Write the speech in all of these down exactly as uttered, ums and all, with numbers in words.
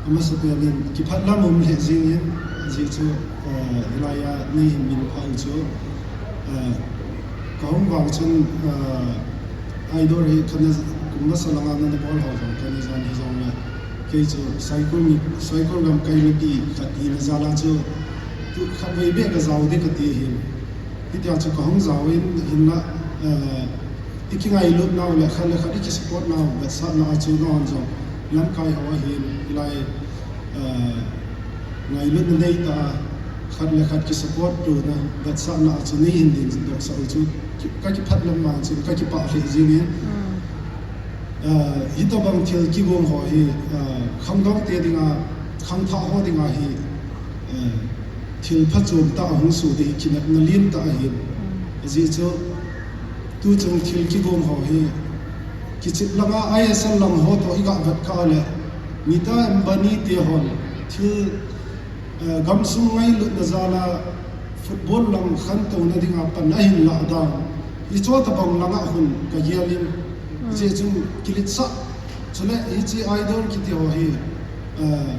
Amasapen in kiphatlam um lheh jingin, ajeh chu, eh, hilai a neihin min phah u chu, eh, kahung vang chun, eh, Idol hi kana, kum masa langa nana bol ho jong kana jan hijongle, kei chu Saikul mi, Saikul gamkai mipi khat hina jal a chu, tu khatvei beh kajao ding kati ahin. Hitia chu kahung jao in, hinla, eh, ikingailutnau le khat le khat ikisupport nau vetsahna a chu nahon jong lamkai ho ahin, hilai, eh, ngailutna neitah a khat le khat kisupport tona vetsahna a chu neihin dingdohsah u chu ki-, kakiphatlam vang chun kakipah lheh jingin. Eh, hitobang thil kigong ho hi, eh, khangdongte dinga, khangthah ho dinga hi, eh, thil phachom tah ahung soh ding hi kinepna lentah ahin. Ajeh chu, tuchung thil kigong ho hi, kichep langa I S L lang ho toh iga vet kah le, Nita Ambani te hon thil, eh, gamsung ngailutna jal a football lang khantouna dinga pan ahin lah dan, hiche tobang langa hung kagel in, hijeh chun kiletsah, chule hiche Idol kiti ho hi, eh,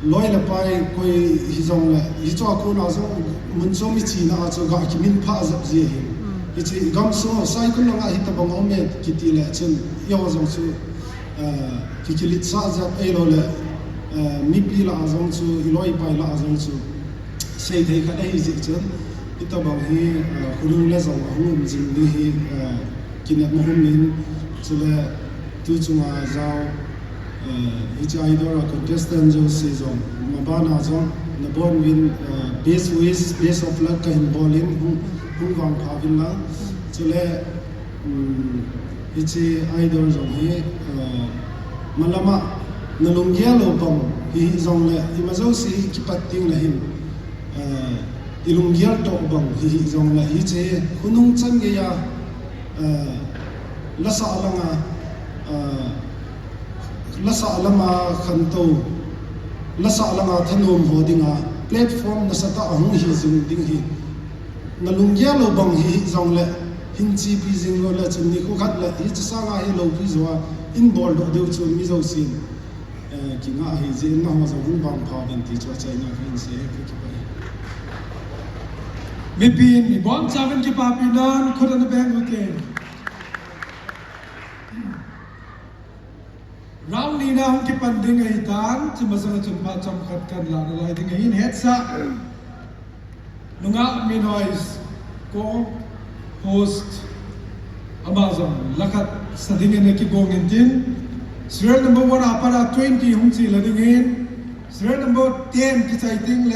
loi le pai koi hijongle, hichea kona jong mun chom ichena a chu ga kiminphah jep ji ahin. Hiche gamsung ho Saikul langa hitobang aume kiti le chun, eiho jong chu, eh, ki, kiletsah jep ahiloule, eh, mipi lah a jong chu, iloi ipai lah a jong chu seithei khat ahijeh chun, hitobang hi, eh, khonung le jong ahung um jing ding hi, eh, kinepna umin, chule tuchunga jao, eh, hiche Idol a contestant jouse jong, mabana jong nabonuvin, eh, best wish, best of luck kahin bolin, hung, hung vangpha uvin lang. Chule, um, hiche Idol jong hi, eh, malama nalunggel lou bang hihih jongle, ima jouse hi kipat tengle hin, eh, ilunggel toh bang hihih jongle, hiche khonung chan geiya, eh, lasah langa, eh, lasah lama khantou, lasah langa thanom ho dinga platform nasatah ahung hijing ding hi, nalunggel lou bang hihih jongle, hin chepi jing loule chun nikho khat le hiche sanga hi loupi jouva inboldoh diu chu mi jousen, eh, kingah ahijeh in, nangho jong hung vangpha uvin ti chu achaina kahin sei e, kakipah e. Mipin ibonchauvin kipapi nan khut ana beng ute. Round nina hung kipan ding ahitan, hiche masanga chun phat chomkhat kahin lah nalai ding ahin, hetsah nungah Minois co-host, ama jong lakhat sa dingin akigong intin, serial number one a pat a twenty hung chela dingin, serial number ten kichai tengle